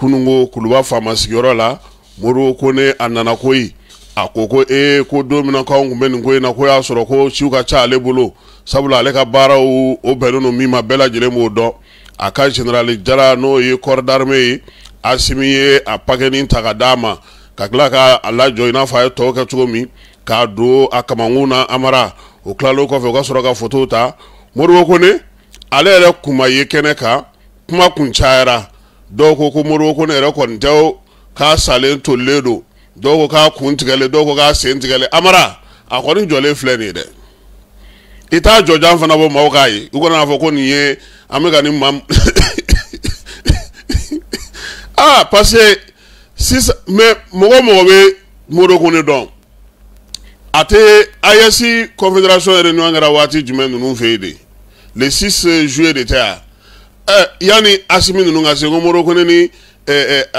Kununko Kuluba faama sigiyɔrɔ la, Modibo Kone a nana koyi. A ko ko ee ko don min na k'anw tun bɛ nin ko in na, ko y'a sɔrɔ ko ciw ka ca ale bolo, sabula ale ka baaraw o bɛnnen don min ma, bɛɛ lajɛlen b'o dɔn. A ka général Jara, n'o ye corps d'armée ye, Asimi ye a pakɛnin ta ka d'a ma, ka tila k'a lajɔ i n'a fɔ a ye tɔw kɛ cogo min, k'a don a kamankun na. Amara, o tilalen kɔfɛ, u ka sɔrɔ ka photo ta. Modibo Kone ale yɛrɛ kun ma ye kɛnɛ kan, kuma kun cayara. Dɔw ko ko Modibo Kone yɛrɛ kɔni tɛ o, k'a salen tolilen don, dɔw ko k'a kun tigɛlen, dɔw ko k'a sen tigɛlen. Amara, a kɔni jɔlen filɛ nin ye dɛ. I t'a jɔjan fana bɔ maaw k'a ye, u kana n'a fɔ ko nin ye an bɛ ka nin maa aa, parce que sisan mais mɔgɔ mɔgɔ bɛ Modibo Kone dɔn, a tɛ AES confédération réunion kɛra waati jumɛn ninnu fɛ yen de, le 6 juillet de tɛ yan? Ɛ, yanni Asimi ninnu ka se, ko Modibo Kone ni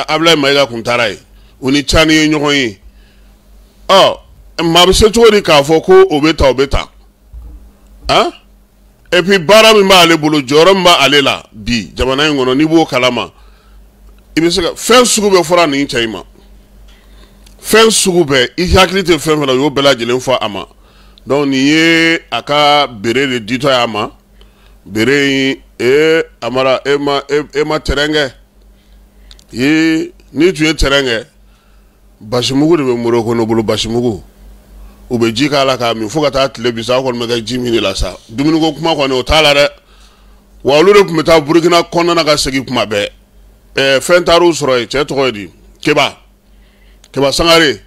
Abdoulaye Mayiga kun taara yen, u ni Cani ye ɲɔgɔn ye. Ɔ, maa bɛ se cogo di k'a fɔ ko o bɛ ta, o bɛ ta han? Et puis baara min b'ale bolo, jɔyɔrɔ min b'ale la bi jamana in kɔnɔ, n'i b'o kalama, i bɛ se ka fɛn sugu bɛɛ fɔra nin cɛ in ma, fɛn sugu bɛɛ, i hakili tɛ fɛn fɛn na, u y'o bɛɛ lajɛlen fɔ a ma. Donc nin ye a ka bere de ditɔ ye a ma. Bere in, ee Amara, e ma terrain kɛ. Ee, n'i tun ye terrain kɛ, basimugu de bɛ Modibo Kone bolo, basimugu. U bɛ ji k'a la k'a min fo ka taa tile bi sa. Aw kɔni bɛ kɛ ji min de la sa. Dumuniko kuma kɔni, o t'a la dɛ. Wa olu de tun bɛ taa Burukina kɔnɔna na ka segin kuma bɛɛ. Ɛɛ, fɛn taar'u sɔrɔ yen, cɛ tɔgɔ ye di, Keba Sangare,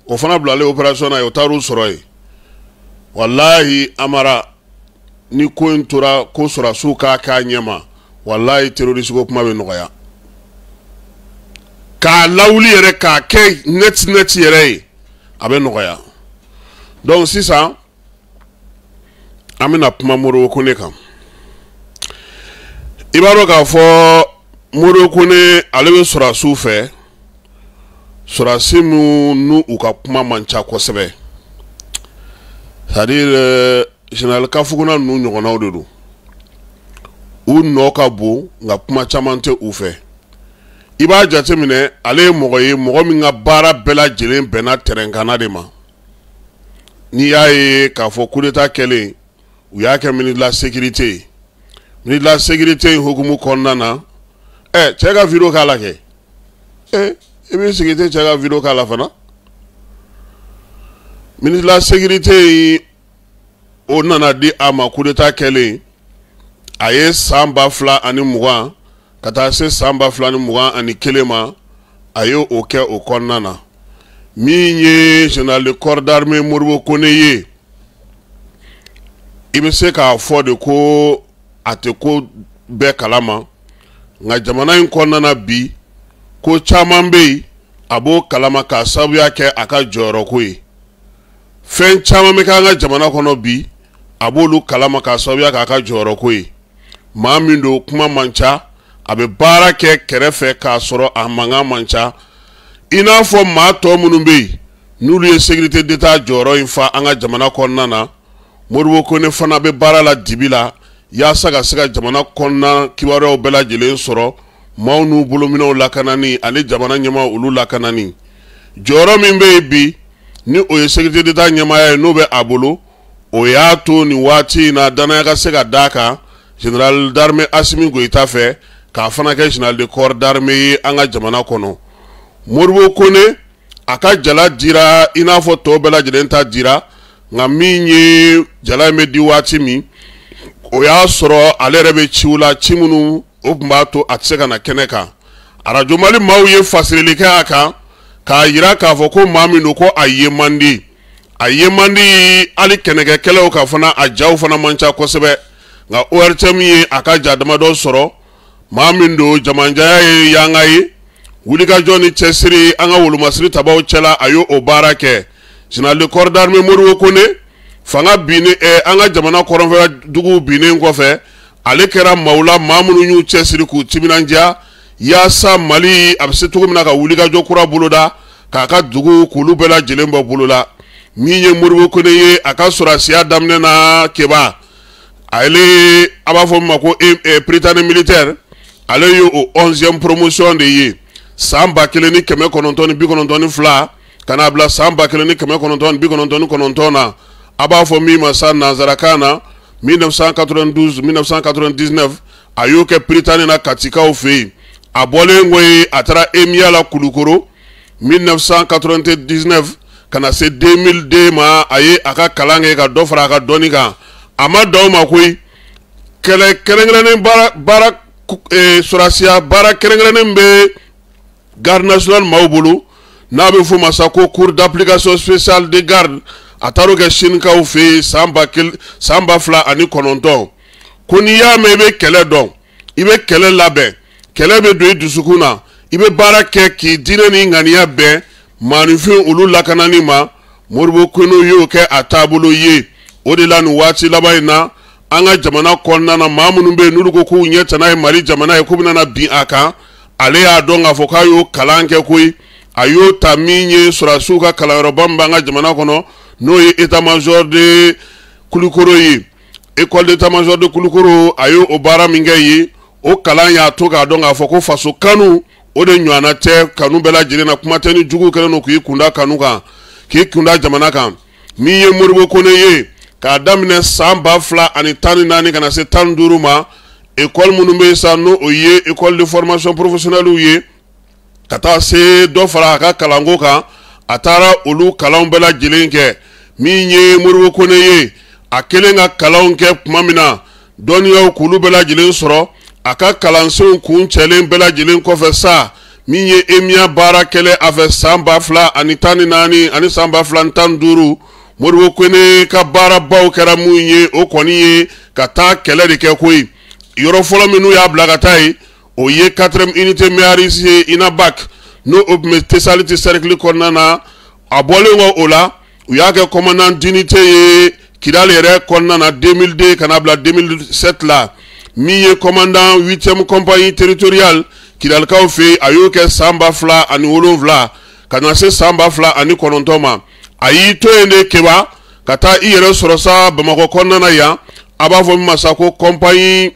o fana bilalen opération na yen, o taar'u sɔrɔ yen. Walahi Amara, ni ko in tora ko sɔrɔdasiw k'a k'a ɲɛ ma, walahi terroriste ko kuma bɛ nɔgɔya k'a lawuli yɛrɛ, k'a kɛ net net yɛrɛ ye, a bɛ nɔgɔya. Donc sisan an bɛna kuma Modibo Kone kan. I b'a dɔn k'a fɔ Modibo Kone, ale bɛ sɔrɔdasiw fɛ, sɔrɔdasi minnu n'u u ka kuma man ca kosɛbɛ, c'est à dire général Kafuguna ninnu ɲɔgɔnnaw de don. U nɔ ka bon, nka kuma caman tɛ u fɛ. I b'a jateminɛ, ale ye mɔgɔ ye, mɔgɔ min ka baara bɛɛ lajɛlen bɛnna tɛrɛnkanna de ma. N'i y'a ye k'a fɔ coup d'état kɛlen, u y'a kɛ ministre de la sécurité ye. Ministre de la sécurité in hukumu kɔnɔna na, ɛ, cɛ ka vidéo k'a la kɛ. Ɛ, i b'i sigi tɛ cɛ ka vidéo k'a la fana. Ministre de la sécurité in, o nana di a ma coup d'état kɛlen. A ye san 2020 ka taa se san 2021 ma, a ye o kɛ o kɔnɔna na. Min ye général de corps d'armée Modibo Kone ye, i bɛ se k'a fɔ de ko a tɛ ko bɛɛ kalama, nka jamana in kɔnɔna na bi, ko caman bɛ yen a b'o kalama k'a sababuya kɛ a ka jɔyɔrɔko ye. Fɛn caman bɛ kɛ an ka jamana kɔnɔ bi, a b'olu kalama k'a sababuya k'a ka jɔyɔrɔko ye. Maa min don, kuma man ca, a bɛ baara kɛ kɛrɛfɛ k'a sɔrɔ a mankan man ca, i n'a fɔ maa tɔ minnu bɛ yen n'olu ye sécurité d'État jɔyɔrɔ in fa an ka jamana kɔnɔna na. Modibo Kone fana bɛ baara la dibi la yaasa ka se ka jamana kɔnɔna kibaruyaw bɛɛ lajɛlen sɔrɔ, maaw n'u bolominɛw lakanani ani jamana ɲɛmaaw olu lakanani. Jɔyɔrɔ min bɛ yen bi, ni o ye sécurité d'État ɲɛmaaya ye, n'o bɛ a bolo, o y'a to nin waati in na danaya ka se ka d'a kan général d'armée Asimi Goyita fɛ, k'a fana kɛ général de corps d'armée ye an ka jamana kɔnɔ. Modibo Kone, a ka jala dira i n'a fɔ tɔw bɛɛ lajɛlen ta dira, nka min ye jala in bɛ di waati min, o y'a sɔrɔ ale yɛrɛ bɛ ciw la, ci minnu o tun b'a to a tɛ se ka na kɛnɛ kan. Arajo Mali maaw ye fasirili kɛ a kan k'a yira k'a fɔ ko maa min don, ko a ye man di, a ye man di hali kɛnɛkɛkɛlaw ka fana, a jaw fana man ca kosɛbɛ. Nka ORTM ye a ka ja damadɔ sɔrɔ. Maa min don, jamanjaya ye yanga ye, wulikajɔ ni cɛsiri an ka wolomasiri tabaw cɛla, a y'o baara kɛ. Général de corps d'armée Modibo Kone, fanga binnen, an ka jamana kɔrɔnfɛ duguw binnen kɔfɛ, ale kɛra maaw la, maa minnu y'u cɛsiri k'u timinandiya yaasa Mali a bɛ se cogo min na ka wulikajɔ kura boloda, k'a ka dugu k'olu bɛɛ lajɛlen bɔ bolo la. Min ye Modibo Kone ye, a ka sɔrɔdasiya daminɛ na, Keba, ale a b'a fɔ min ma ko prytanée militaire, ale ye o 11e promotion de ye. San 1992 ka n'a bila san 1999 na, a b'a fɔ min ma sa nanzarakan na 1992 1999, a y'o kɛ Prytanée na Katikaw fɛ yen. A bɔlen kɔ yen, a taara EMIA la Kulukoro 1999 ka na se 2002 ma. A ye a ka kalan kɛ ka dɔ fara a ka dɔnni kan. A ma dan o ma koyi, kɛlɛ kɛrɛnkɛrɛnnen baara sɔrɔdasiya baara kɛrɛnkɛrɛnnen bɛ garde nationale maaw bolo, n'a bɛ f'o ma sa ko cours d'application spéciale de garde. A taar'o kɛ Sinikaw fɛ yen san 1000, san 2009. Ko n'i y'a mɛn i bɛ kɛlɛ dɔn, i bɛ kɛlɛ labɛn, kɛlɛ bɛ don i dusukun na, i bɛ baara kɛ k'i diinɛ ni ŋaniya bɛn maaninfin olu lakanani ma. Modibo Kone y'o kɛ a taabolo ye. O de la, nin waati laban in na, an ka jamana kɔnɔna na, maa minnu bɛ yen n'olu ko k'u ɲɛ tana ye Mali jamana ye, k'u bɛna bin a kan, ale y'a dɔn k'a fɔ k'a y'o kalan kɛ koyi. A y'o ta min ye sɔrɔdasiw ka kalanyɔrɔba min b'an ka jamana kɔnɔ, n'o ye état major de Kulukoro ye, école d'état major de Kulukoro, a y'o baara min kɛ yen, o kalan y'a to k'a dɔn k'a fɔ ko faso kanu, o de ɲɔgɔnna tɛ kanu bɛɛ lajɛlen na. Kuma tɛ ni jugu kɛlen don k'i kunda kanu kan, k'i kunda jamana kan. Min ye Modibo Kone ye, k'a daminɛ san 2014 ka na se 15 ma, école minnu bɛ yen sa, n'o o ye école de formation professionnelle ye, ka taa se dɔ fara a ka kalanko kan, a taara olu kalanw bɛɛ lajɛlen kɛ. Min ye Modibo Kone ye, a kɛlen ka kalanw kɛ tuma min na, dɔnniyaw k'olu bɛɛ lajɛlen sɔrɔ, a ka kalansenw kun cɛlen bɛɛ lajɛlen kɔfɛ sa, min ye EMIA baara kɛlɛ a fɛ san 2014 ani san 2015, Modibo Kone ka baarabaw kɛra mun ye? O kɔni ye ka taa kɛlɛ de kɛ koyi. Yɔrɔ fɔlɔ min n'u y'a bila ka taa yen, o ye 4e unité méharistes ye, UNABAC, n'o o tun bɛ Tesaliti cercle kɔnɔna na. A bɔlen kɔ o la, u y'a kɛ commandant d'unité ye Kidali yɛrɛ kɔnɔna na 2002 ka na bila 2007 la. Min ye commandant 8e compagnie territoriale Kidalikaw fɛ yen, a y'o kɛ san 2007 ka na se san 2009 ma. A y'i to yen de Keba, ka taa i yɛrɛ sɔrɔ sa Bamakɔ kɔnɔna na yan, a b'a fɔ min ma sa ko compagnie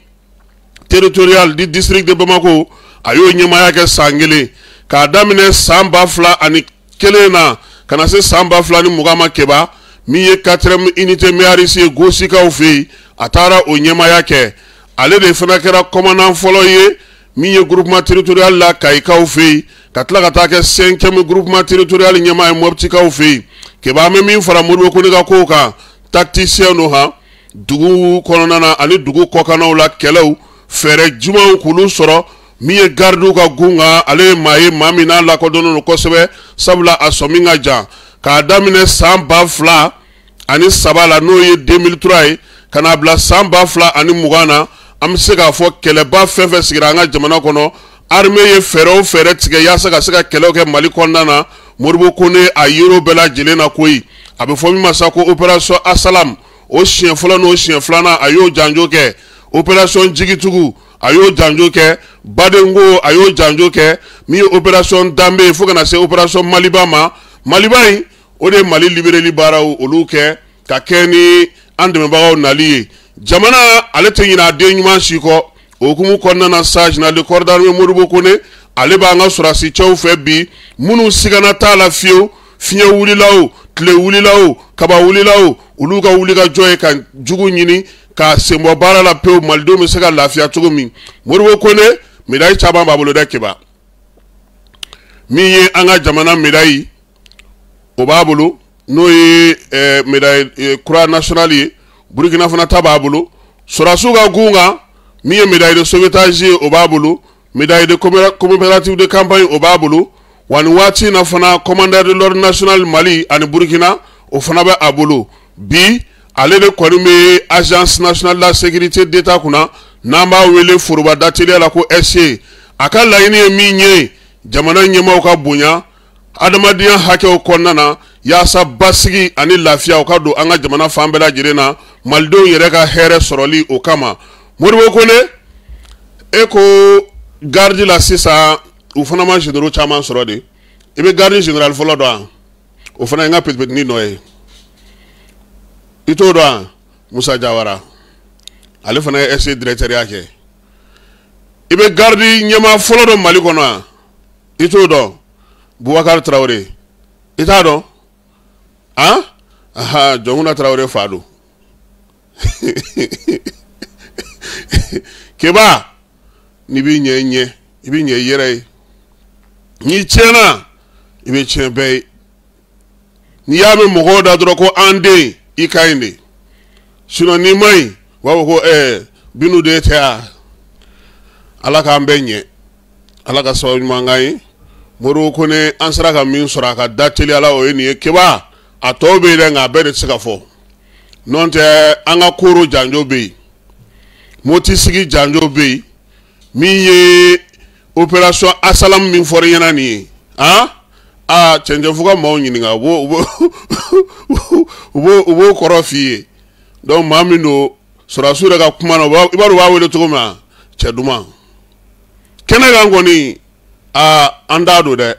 territoriale du district de Bamako, a y'o ɲɛmaaya kɛ san kelen, k'a daminɛ san 2001 na ka na se san 2020 ma. Keba, min ye 4e unité méharistes ye Gosikaw fɛ yen, a taara o ɲɛmaaya kɛ. Ale de fana kɛra commandant fɔlɔ ye min ye groupement territorial la Kayikaw fɛ yen, ka tila ka taa kɛ 5e groupement territorial ɲɛmaa ye Moptikaw fɛ yen. Keba, an bɛ min fara Modibo Kone ka kow kan, tacticien don han, dugu kɔnɔna na ani dugu kɔkannaw la, kɛlɛw fɛɛrɛ jumɛnw k'olu sɔrɔ. Min ye gardiw ka gun kan, ale ye maa ye, maa min n'a lakodɔnnen don kosɛbɛ, sabula a sɔmi ka jan. K'a daminɛ san 2003 la, n'o ye 2003 ye, ka n'a bila san 2020 na, an bɛ se k'a fɔ kɛlɛba fɛn fɛn sigira an ka jamana kɔnɔ, armée ye fɛɛrɛ o fɛɛrɛ tigɛ yaasa ka se ka kɛlɛw kɛ Mali kɔnɔna na, Modibo Kone a yer'o bɛɛ lajɛlen na koyi. A bɛ fɔ min ma sa ko opération Asalam, o siɲɛ fɔlɔ n'o siɲɛ filanan, a y'o janjo kɛ. Opération Jigitugu, a y'o janjo kɛ. Badenko, a y'o janjo kɛ. Min ye opération Danbe, fo ka na se opération Maliba ma. Maliba in, o de ye Mali libéreli baaraw olu kɛ ka kɛ ni an dɛmɛbagaw nali ye. Jamana ale tɛ ɲinɛ a den ɲuman si kɔ. O hukumu kɔnɔna na sa, général de corps d'armée Modibo Kone, ale b'an ka sɔrɔdasi cɛw fɛ bi, minnu sigana t'a la fiyewu. Fiɲɛ wulila o, tile wulila o, kaba wulila o, olu ka wuli ka jɔ ye ka jugu ɲini k'a senbɔ baara la pewu, malidenw bɛ se ka lafiya cogo min. Modibo Kone, médaille caman b'a bolo dɛ. Keba, min ye an ka jamana médaille, o b'a bolo, n'o ye médaille croix nationale ye. Burukina fana ta b'a bolo. Sɔrɔdasiw ka gun kan, min ye médaille de sauvetage ye, o b'a bolo. Médaille de commémorative de campagne, o b'a bolo. Wa nin waati in na fana, commandeur de l'ordre national Mali ani Burukina, o fana bɛ a bolo bi. Ale de kɔni bɛ Agence nationale de la sécurité d'État kunna, n'an b'a wele foroba dateliya la ko SE. A ka laɲini ye min ye, jamana ɲɛmaaw ka bonya adamadenya hakɛw kɔnɔna na, yaasa basigi ani lafiya o ka don an ka jamana fan bɛɛ lajɛlen na, malidenw yɛrɛ ka hɛrɛ sɔrɔli o kama. Modibo Kone, e ko garde la sisan, u fana ma généraux caman sɔrɔ de. I bɛ garde général fɔlɔ dɔn wa? O fana ye n ka petipetinin dɔ ye, i t'o dɔn wa? Musa Jawara, ale fana ye SE directeur ya kɛ. I bɛ garde ɲɛmaa fɔlɔ dɔn Mali kɔnɔ wa? I t'o dɔn? Bubakari Tarawele, i t'a dɔn? Han, aha, Jɔnkunda Tarawele fa don. Keba, n'i b'i ɲɛ i ɲɛ, i b'i ɲɛ i yɛrɛ ye. N'i tiɲɛna, i bɛ tiɲɛ bɛɛ ye. N'i y'a mɛn mɔgɔw da dɔrɔn ko an den, i ka ɲi de. Sinon n'i ma ɲi, u b'a fɔ ko Binu den tɛ yan. Ala k'an bɛɛ ɲɛ, Ala ka sababu ɲuman k'an ye. Modibo Kone, an sera ka min sɔrɔ a ka da teliya la, o ye nin ye. Keba, a tɔw bɛ yen dɛ, nka a bɛɛ de tɛ se ka fɔ. N'o tɛ, an ka koro janjo bɛ yen, Motisigi janjo bɛ yen, min ye opération Asalam min fɔra i ɲɛna nin ye. Han, aa, cɛncɛnfu ka maaw ɲininka, u b'o kɔrɔ f'i ye. Donc maa min don, sɔrɔdasiw yɛrɛ ka kuma na, i b'a dɔn u b'a wele cogo min na, cɛ duman kɛnɛ kan kɔni. Aa, an t'a don dɛ.